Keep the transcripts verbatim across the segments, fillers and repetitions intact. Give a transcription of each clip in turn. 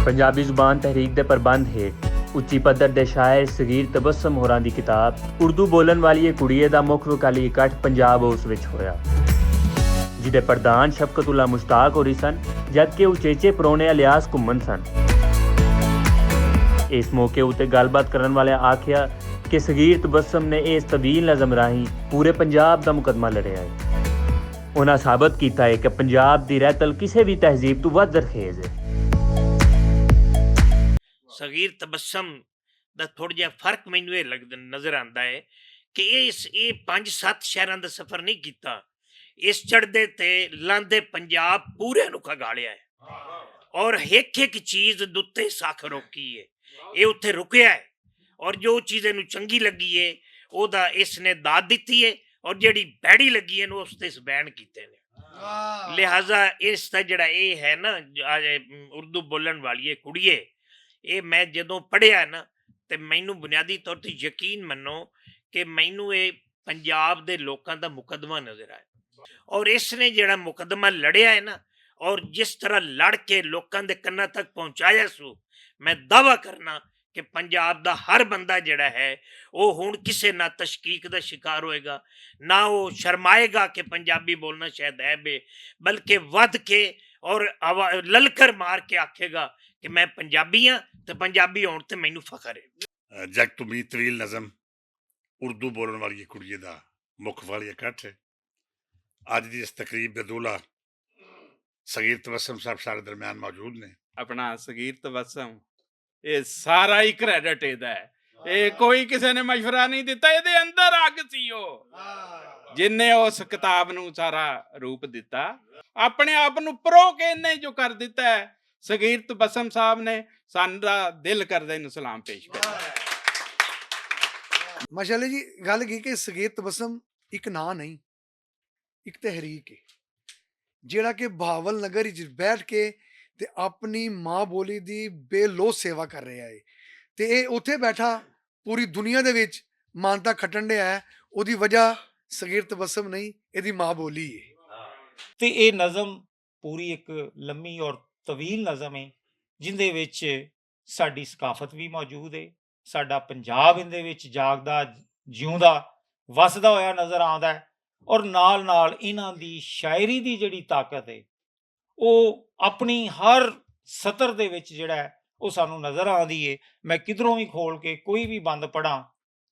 پنجابی زبان تحریک دے پربند ہیٹھ اچی پدر دے شاعر صغیر تبسم ہوراں دی کتاب اردو بولن والی اے کڑیے دا مکھ وکالی اکٹھ پنجاب ہاؤس وچ ہویا، جدے پردھان شفقت اللہ مشتاق ہوری سن، جدکہ اچیچے پرونے الیاس گھمن سن۔ اس موقع اتے گل بات کرن والے آکھیا کہ صغیر تبسم نے اس طویل نظم راہیں پورے پنجاب دا مقدمہ لڑیا ہے۔ انہاں ثابت کیتا ہے کہ پنجاب دی رہتل کسے وی تہذیب توں ودھ زرخیز ہے۔ صغیر تبسم دا تھوڑا جہا فرق مینوں یہ لگدا نظر آندا ہے کہ یہ اس یہ پنج ست شہراں دا سفر نہیں کیتا۔ اس چڑھدے تے لاندے پنجاب پورے نوں کھگالیا ہے اور ہک ہک چیز دتے ساکھ روکی ہے۔ یہ اتھے رکیا ہے اور جو چیز اینوں چنگی لگی ہے، او دا اس نے داد دتی ہے، اور جیڑی بیڑی لگی ہے نو اس تے اس بین کیتے نے۔ لہذا اس دا جڑا اے ہے نا، جو آج اے اردو بولن والی اے کڑیے، اے میں جدوں پڑھیا نا، تے مینوں بنیادی طور تے یقین منو کہ مینوں اے پنجاب دے لوکاں دا مقدمہ نظر آیا۔ اور اس نے جڑا مقدمہ لڑیا ہے نا، اور جس طرح لڑ کے لوکاں دے کناں تک پہنچایا سو، میں دعویٰ کرنا کہ پنجاب دا ہر بندہ جڑا ہے، وہ ہن کسے نہ تشکیک دا شکار ہوئے گا، نہ وہ شرمائے گا کہ پنجابی بولنا شاید عیب ہے، بلکہ ود کے اور آوا-، للکر مار کے آکھے گا کہ میں پنجابی ہاں تے پنجابی ہون تے مینوں فخر ہے۔ جگ تو میت طویل نظم اردو بولن والی کڑیے دا مکھ والی اکٹھ ہے۔ اج دی اس تقریب دے دولا صغیر تبسم صاحب سارے درمیان موجود نے۔ اپنا صغیر تبسم، اے سارا ہی کریڈٹ اے دا ہے۔ اے کوئی کسے نے مشورہ نہیں دتا، اے دے اندر اگ سی او، جن نے اس کتاب نو سارا روپ دتا، اپنے آپ نو پرو کے انہیں جو کر دتا ہے۔ صغیر تبسم صاحب نے ساندا دل کردا انہوں سلام پیش کرنا۔ ماشاءاللہ جی، گل کی کہ صغیر تبسم ایک ناں نہیں، ایک تحریک ہے، جیڑا کہ بہاول نگر وچ بیٹھ کے تے اپنی ماں بولی دی بے لو سیوا کر رہا ہے۔ تے اے اوتھے بیٹھا پوری دنیا دے وچ مانتا کھٹن ڈیا ہے۔ اودی وجہ صغیر تبسم نہیں، اے دی ماں بولی ہے۔ تے اے نظم پوری ایک لمبی اور طویل نظم ہے، جن دے وچ ساڈی ثقافت بھی موجود ہے، ساڈا پنجاب ان دے وچ جاگدا، جیوندا، وسدا ہویا نظر آندا ہے، اور نال نال انہاں دی شاعری دی جڑی طاقت ہے، او اپنی ہر سطر دے وچ جڑا ہے، او سانوں نظر آندی ہے۔ میں کدھروں بھی کھول کے کوئی بھی بند پڑھاں،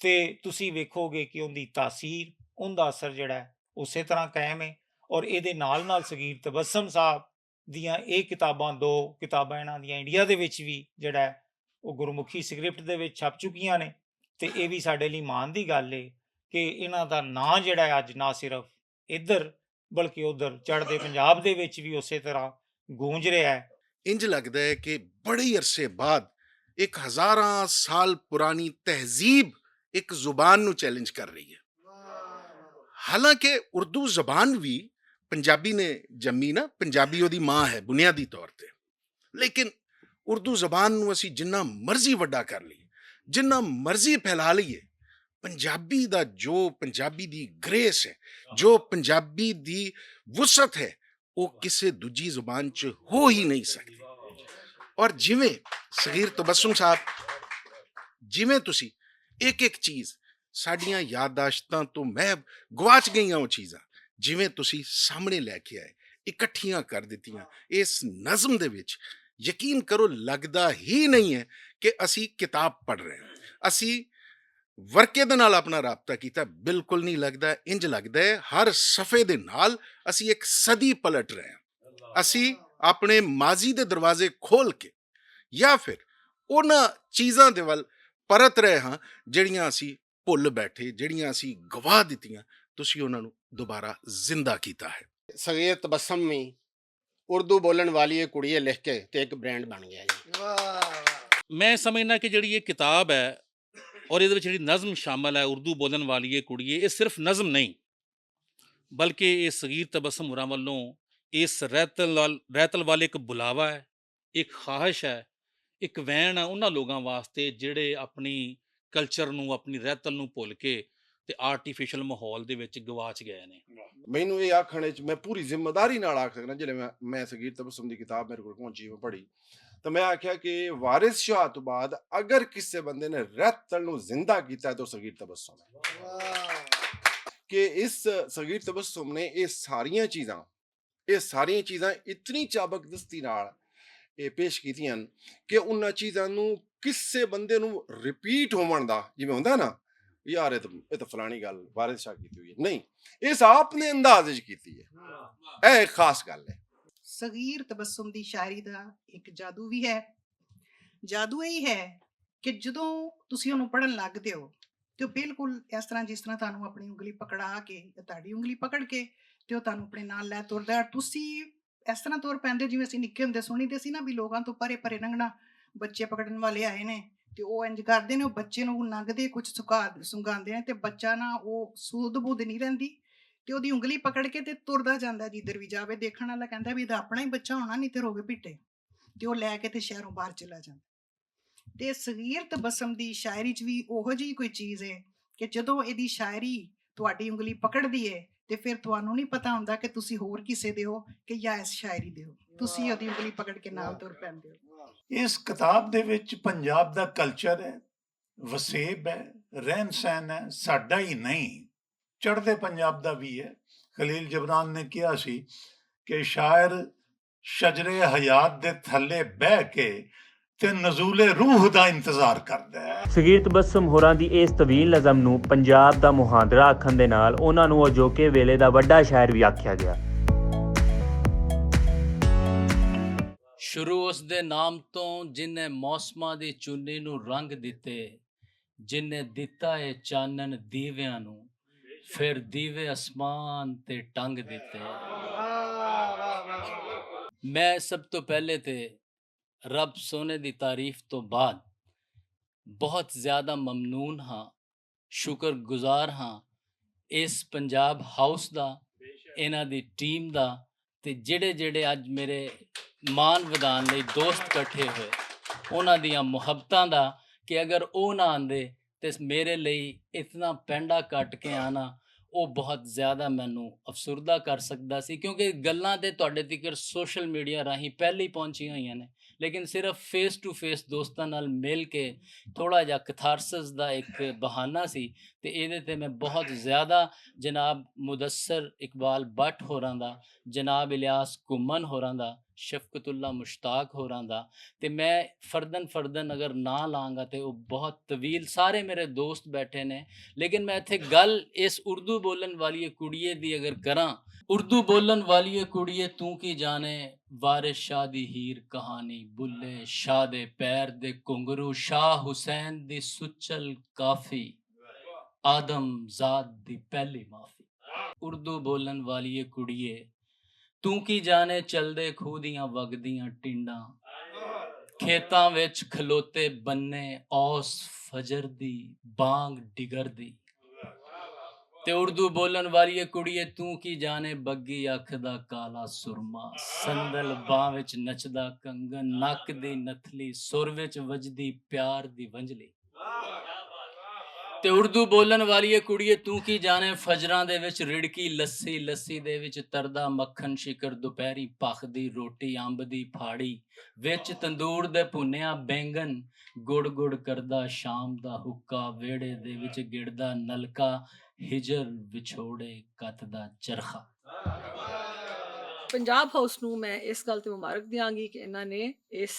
تے تسی ویکھو گے کہ ان دی تاثیر، ان دا اثر جڑا ہے، اسی طرح قائم ہے۔ اور اے دے نال نال صغیر تبسم صاحب دیاں اے کتاباں، دو کتاباں انہاں دیاں انڈیا دے وچ وی جڑا ہے، او گرمکھی سکرپٹ دے وچ چھپ چکیاں نے۔ تے اے وی ساڈے لئی مان دی گل ہے کہ انہاں دا ناں جڑا ہے اج نہ صرف ادھر بلکہ ادھر چڑھدے پنجاب دے وچ وی اسی طرح گونج رہیا ہے۔ انج لگدا ہے کہ بڑے عرصے بعد ایک ہزاراں سال پرانی تہذیب ایک زبان نو چیلنج کر رہی ہے۔ حالانکہ اردو زبان بھی پنجابی نے جمی نا، پنجابی اودی ماں ہے بنیادی طور تے، لیکن اردو زبان نو اسی جنہ مرضی وڈا کر لئیے، جنہ مرضی پھیلا لئیے، پنجابی دا جو پنجابی دی گریس ہے، جو پنجابی دی وسعت ہے، وہ کسے دوجی زبان چ ہو ہی نہیں سکتی۔ اور جویں صغیر تبسم صاحب، جویں تسی ایک ایک چیز ساڈیاں یادداشتاں تو محو گواچ گئیاں، وہ چیزاں جویں تسی سامنے لے کے آئے، اکٹھیاں کر دتیاں اس نظم دے وچ، یقین کرو، لگدا ہی نہیں ہے کہ اسی کتاب پڑھ رہے ہیں، اسی ورقے دے نال اپنا رابطہ کیتا۔ بالکل نہیں لگدا۔ انج لگدا ہے ہر صفحے دے نال اسی ایک صدی پلٹ رہے ہیں۔ اسی اپنے ماضی دے دروازے کھول کے یا پھر انہاں چیزاں دے ول پرت رہے ہاں، جڑیاں اسی بھل بیٹھے، جڑیاں اسی گوا دتیاں، تسی انہاں نوں دوبارہ زندہ کیتا ہے۔ صغیر تبسم وی اردو بولن والی اے کڑی اے لکھ کے تے ایک برانڈ بن گیا جی۔ میں سمجھنا کہ جڑی یہ کتاب ہے اور اس وچ جڑی نظم شامل ہے، اردو بولن والی اے کڑی اے، یہ صرف نظم نہیں، بلکہ یہ صغیر تبسم ہوراں ولوں اس رہتل وال-، رہتل والے ایک بلاوا ہے، ایک خواہش ہے، ایک وین ہے انہاں لوگاں واسطے جڑے اپنی کلچر نوں، اپنی رہتل نوں بھل کے تے آرٹیفیشل ماحول دے وچ گواچ گئے نے۔ مینوں یہ آکھن وچ میں پوری ذمہ داری نال آکھ سکنا، جلے میں، میں صغیر تبسم دی کتاب میرے کول پہنچی، میں پڑھی، تو میں آکھیا کہ وارث شاہ تو بعد اگر کسے بندے نے رتل نو زندہ کیتا ہے تو صغیر تبسم ہے۔ کہ اس صغیر تبسم نے یہ ساریاں چیزاں، یہ ساریاں چیزاں اتنی چابک دستی نال یہ پیش کیتیاں کہ انہاں چیزاں نو کسے بندے نو ریپیٹ ہون دا جویں ہوندا نا، یار یہ تو، یہ تو فلانی گل وارث شاہ کیتی ہوئی ہے، نہیں، اس آپ نے انداز وچ کیتی ہے۔ اے ایک خاص گل ہے۔ صغیر تبسم دی شاعری دا ایک جادو بھی ہے۔ جادو یہ ہے کہ جدوں تسی انہوں پڑھن لگ دے ہو، تے او بالکل اس طرح، جس طرح تانوں اپنی انگلی پکڑا کے یا تہاڈی انگلی پکڑ کے تے او تانوں اپنے نال لے تردا ہے۔ تسی اس طرح تر پیندے ہو جویں اسی نکے ہوندے سنی دے سی نا، بھی لوگاں تو پرے پرے لنگنا، بچے پکڑن والے آئے نے، تے او انج کردے نے، او بچے نوں لنگدے کچھ سکا سنگاندے نے، تے بچہ نہ او سود بود نہیں رہندی، تے اودی انگلی پکڑ کے تے تردا جاندا، جدھر بھی جاوے۔ دیکھن والا کہندا بھی اپنا ہی بچہ ہونا، نہیں تے روگے پٹے۔ تے او لے کے تے شہروں باہر چلا جاندا۔ تے صغیر تبسم دی شاعری چ وی اوہو جی کوئی چیز ہے کہ جدوں ایہدی شاعری تہاڈی انگلی پکڑدی ہے، تے فیر تہانوں نہیں پتہ ہوندا کہ تسی ہور کسے دے ہو کہ یا اس شاعری دے ہو۔ تسی اوہدی انگلی پکڑ کے نال تر پیندے ہو۔ اس کتاب دے وچ پنجاب دا کلچر ہے، وسیب ہے، رہن سہن ہے، ساڈا ہی نہیں، چڑھدے پنجاب دا وی ہے۔ خلیل جبران نے کہیا سی کہ شاعر شجرے حیات دے تھلے بہ کے تے نزول روح دا انتظار کردا ہے۔ سگیر تبسم ہوراں دی اس طویل نظم نوں پنجاب دا مہاندرا آکھن دے نال انہاں نوں اجوکے ویلے دا وڈا شاعر وی آکھیا گیا۔ شروع اس دے نام توں جن نے موسماں دی چنی نوں رنگ دتے، جن نے دتا اے چانن دیویاں نوں، پھر دیوے اسمان تے ٹنگ دتے۔ میں سب تو پہلے تے رب سونے دی تعریف تو بعد بہت زیادہ ممنون ہاں، شکر گزار ہاں اس پنجاب ہاؤس دا، انہاں دی ٹیم دا، تے جڑے جڑے اج میرے مان ودان لئی دوست کٹھے ہوئے، انہاں دیاں محبتاں دا، کہ اگر او نہ آندے تے میرے لئی اتنا پینڈا کٹ کے آنا، او بہت زیادہ مینوں افسردہ کر سکدا سی، کیونکہ گلاں تے تہاڈے تکر سوشل میڈیا راہیں پہلے ہی پہنچیاں ہوئیاں نے، لیکن صرف فیس ٹو فیس دوستاں نال مل کے تھوڑا جا کتھارسس دا ایک بہانہ سی۔ تے ایدے تے میں بہت زیادہ جناب مدثر اقبال بٹ ہوراں دا، جناب الیاس گھمن ہوراں دا، شفقت اللہ مشتاق ہوراں دا، تے میں فردن فردن اگر ناں لاں گا تے او بہت طویل، سارے میرے دوست بیٹھے نے، لیکن میں اتھے گل اس اردو بولن والی کڑیے دی اگر کراں، اردو بولن والی کڑیے، توں کی جانے وارث شاہ دی ہیر کہانی، بلے شاہ دے پیر دے گھنگرو، شاہ حسین دی سچل کافی، آدم زاد دی پہلی معافی۔ اردو بولن والی کڑیے، توں کی جانے چلدے کھوہ دیاں وگدیاں ٹنڈاں، کھیتاں وچ کھلوتے بننے اوس فجر دی بانگ ڈگر دی۔ تے اردو بولن والی کڑیے، توں کی جانے بگی اکھ دا کالا سرما، سندل باں وچ نچدا کنگن، نک دی نتھلی سر وچ وجدی پیار دی ونجلی۔ تے اردو بولن والی کڑیے، توں کی جانے فجراں دے وچ رڑکی لسی، لسی دے وچ تردا مکھن شکر، دوپہری پخ دی روٹی، امب دی پھاڑی وچ تندور دے بھنیا بینگن، گڑ گڑ کردا شام دا حکا، ویڑے دے وچ گڑدا نلکا، ہجر وچھوڑے کت دا چرخا۔ پنجاب ہاؤس نوں میں اس گل تے مبارک دیاں گی کہ انہاں نے اس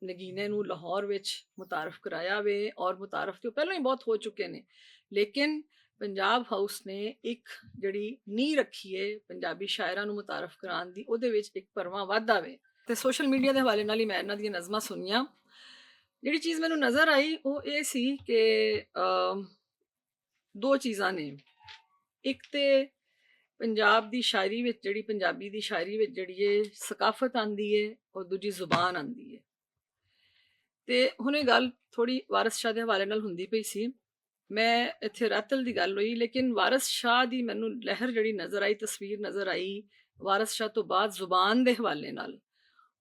نگینے نوں لاہور وچ متعارف کرایا وے، اور متعارف تے پہلے ہی بہت ہو چکے نے، لیکن پنجاب ہاؤس نے ایک جڑی نی رکھی ہے پنجابی شاعراں نوں متعارف کران دی، اودے وچ ایک پرواں وادھا وے۔ تے سوشل میڈیا دے حوالے نال ہی میں انہاں دیاں نظماں سنیاں۔ جڑی چیز مینوں نظر آئی، او اے سی کہ دو چیزاں نے۔ ایک تے پنجاب دی شاعری وچ جڑی، پنجابی دی شاعری وچ جڑی اے ثقافت آندی اے، اور دوجی زبان آندی اے۔ تے ہن اے گل تھوڑی وارث شاہ دے حوالے نال ہوندی پئی سی۔ میں اتھے راتل دی گل ہوئی، لیکن وارث شاہ دی مینوں لہر جڑی نظر آئی، تصویر نظر آئی، وارث شاہ تو بعد زبان دے حوالے نال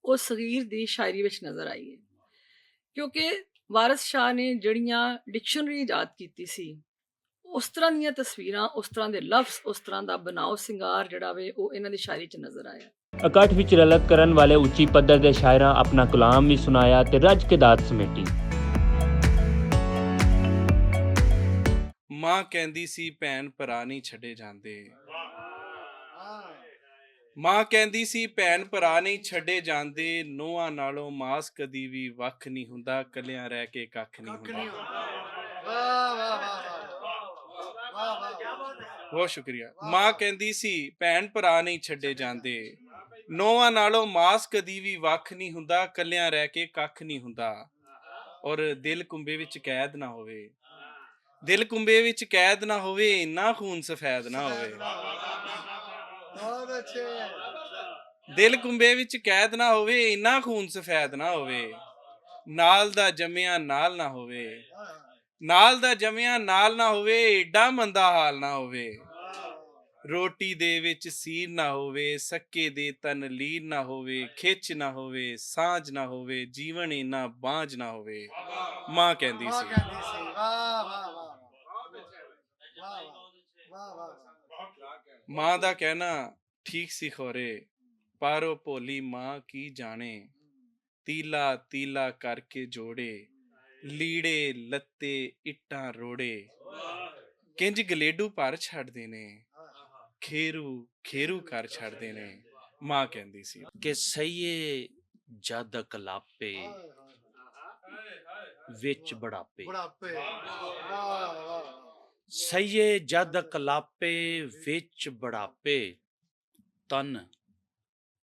او صغیر دی شاعری وچ نظر آئی ہے۔ کیونکہ وارث شاہ نے جڑیاں ڈکشنری ایجاد کیتی سی، او اس طرح دیاں تصویراں، اس طرح دے لفظ، اس طرح دا بناؤ سنگار جڑا وے، او انہاں دی شاعری چ نظر آیا۔ اکٹھ وچ رلت کرن والے اچی پدر دے شاعراں اپنا کلام وی سنایا تے رج کے داد سمیٹی۔ ماں کہندی سی، "بھین بھرا نہیں چھڈے جاندے۔" ماں کہندی سی، "بھین بھرا نہیں چھڈے جاندے، نوہاں نالوں ماس کدی وی وکھ نہیں ہوندا، کلیاں رہ کے ککھ نہیں ہوندا۔" واہ، واہ، واہ، واہ۔ واہ، واہ، واہ۔ بہت شکریہ۔ ماں کہندی سی، "بھین بھرا نہیں چھڈے جاندے، نوہاں نالوں ماس کدی وی وکھ نہیں ہوندا، کلیاں رہ کے ککھ نہیں ہوندا۔" اور دل کنبے وچ قید نہ ہووے۔ دل کنبے وچ قید نہ ہووے، انہاں خون سفید نہ ہووے۔ بہت اچھے۔ دل کنبے وچ قید نہ ہووے، انہاں خون سفید نہ ہووے۔ نال دا جمیا نال نہ ہووے۔ نال دا جمیا نال نہ ہووے، ایڈا مندا حال نہ ہووے۔ روٹی دے وچ سیر نہ ہووے، سکے دے تن لیر نہ ہووے، کھچ نہ ہووے، سانج نہ ہووے، جیون اینا بانج نہ ہووے۔ ماں کہندی سی۔ واہ، واہ، واہ، واہ۔ واہ، واہ، واہ، واہ۔ ماں دا کہنا ٹھیک سی خورے، پر او بھولی ماں کی جانے، تیلا تیلا کر کے جوڑے، لیڑے لتے اٹاں روڑے، کنج گلیڈو پر چھڈ دینے، کھیرو کھیرو کر چھڈ دینے۔ ماں کہندی سی۔ کہ سہیے جد اکلاپے وچ بڑھاپے۔ بڑھاپے۔ واہ، واہ، واہ۔ سہیے جد اکلاپے وچ بڑھاپے، تن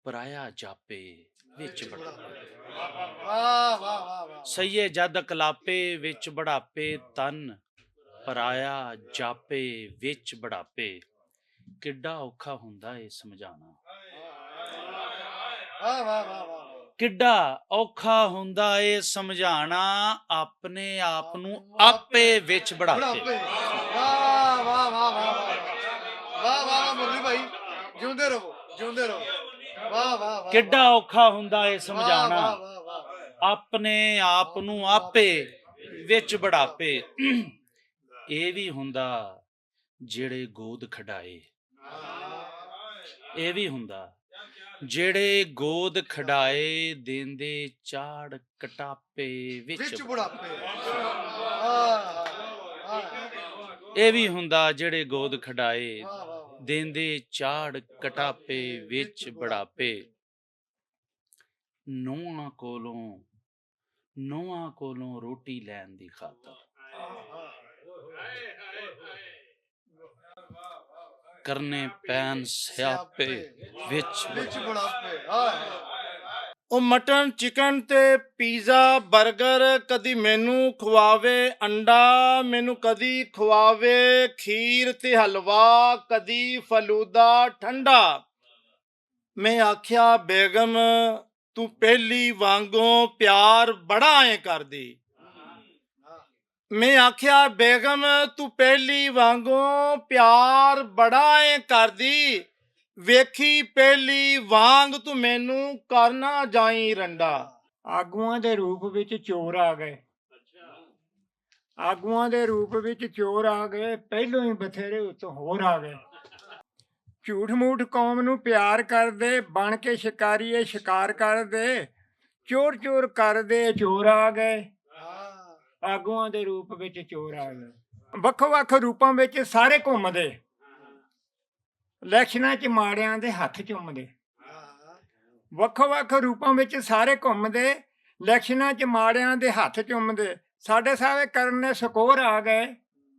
پرایا جاپے وچ بڑھاپے۔ واہ، واہ، واہ، واہ۔ سہیے جد اکلاپے وچ بڑھاپے، تن پرایا جاپے وچ بڑھاپے۔ کڈا اوکھا ہوندا اے سمجھانا۔ واہ، واہ، واہ، واہ۔ کڈا اوکھا ہوندا اے سمجھانا اپنے آپ نوں آپے وچ بڑھاپے۔ بڑھاپے۔ واہ، واہ، واہ، واہ، واہ۔ واہ، واہ، واہ، مرلی بھائی، جیوندے رہو، جیوندے رہو۔ واہ، واہ، واہ، کڈا واہ۔ اوکھا ہوندا اے سمجھانا واہ، واہ، واہ، واہ۔ اپنے آپ نوں آپے وچ بڑھاپے۔ اے وی ہوندا جڑے گود کھڈائے۔ اے وی ہوندا جڑے گود کھڈائے، دیندے چاڑ کٹاپے وچ وچ بڑھاپے۔ واہ، واہ، واہ۔ اے وی ہوندا جڑے گود کھڈائے، واہ، واہ، واہ۔ دیندے چاڑ کٹاپے وچ بڑھاپے۔ نواں کولوں، نواں کولوں روٹی لین دی خاطر کرنے پین سیاپے وچ۔ وچ بڑھاپے۔ ہائے۔ او مٹن، چکن تے پیزا، برگر، کدی مینوں کھواوے انڈا، مینوں کدی کھواوے کھیر تے حلوا، کدی فلودا ٹھنڈا۔ میں آکھیا، "بیگم، تو پہلی وانگوں پیار بڑا ایں کر دی۔" میں آکھیا، "بیگم، تو پہلی وانگوں پیار بڑا ایں کر دی۔ ویکھی پہلی وانگ تو مینوں کرنا جائیں رنڈا۔" آگواں دے روپ وچ چور آ گئے۔ آگواں دے روپ وچ چور آ گئے، پہلوں ہی بتھیرے اتوں ہور آ گئے۔ جھوٹ موٹ قوم نوں پیار کر دے، بن کے شکاری اے شکار کر دے، چور چور کر دے، چور آ گئے۔ آگواں دے روپ وچ چور آ گئے۔ وکھ وکھ روپاں وچ سارے گھوم دے، الیکشناں چ ماڑیاں دے ہتھ چوم دے۔ وکھ وکھ روپاں وچ سارے گھوم دے، الیکشناں چ ماڑیاں دے ہتھ چوم دے۔ ساڈے سارے کرن نے سکور آ گئے،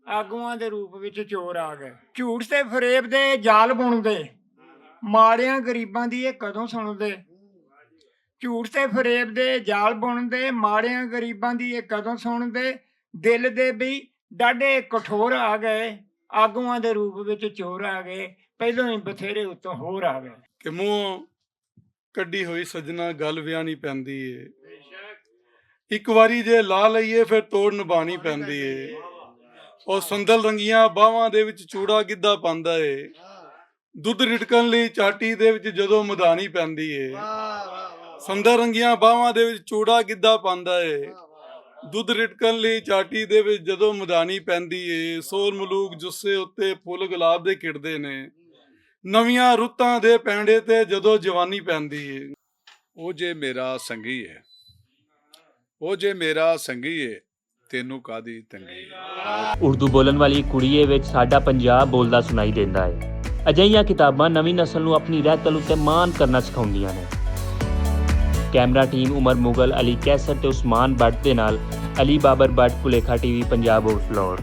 آگواں دے روپ وچ چور آ گئے۔ جھوٹ تے فریب دے جال بن دے، ماڑیاں غریباں دی اے کدوں سن دے؟ جھوٹ تے فریب دے جال بن دے، ماڑیاں غریباں دی اے کدوں سن دے؟ دل دے بھی ڈاڈے کٹھور آ گئے، آگواں دے روپ وچ چور آ گئے، پہلوں ہی بتھیرے اتوں ہور آ گئے۔ کہ منہ کڈی ہوئی سجنا گل ویانی پیندی اے۔ اک واری جے لا لئیے، پھر توڑ نبھانی پیندی اے۔ او سندل رنگیاں باواں دے وچ چوڑا گدھا پاندا اے۔ دودھ رٹکن لئی چاٹی دے وچ جدوں مدھانی پیندی اے۔ سندل رنگیاں باواں دے وچ چوڑا گدھا پاندا اے۔ دودھ رٹکن لئی چاٹی دے وچ جدوں مدانی پیندی اے، سور ملوک جسے اتے پھول گلاب دے کھڑدے نے۔ نویاں رتاں دے پینڈے تے جدوں جوانی پیندی اے۔ او جے میرا سنگی اے، او جے میرا سنگی اے، تینوں کادی تنگی اے؟ اردو بولن والی کڑیے وچ ساڈا پنجاب بولدا سنائی دیندا ہے۔ اجہیاں کتاباں نویں نسل نوں اپنی رہتل اتے مان کرنا سکھاؤندیاں نے۔ کیمرہ ٹیم عمر مغل، علی قیصر تے عثمان بٹ دے نال علی بابر بٹ، پلیکھا ٹی وی، پنجاب آؤٹ لاہور۔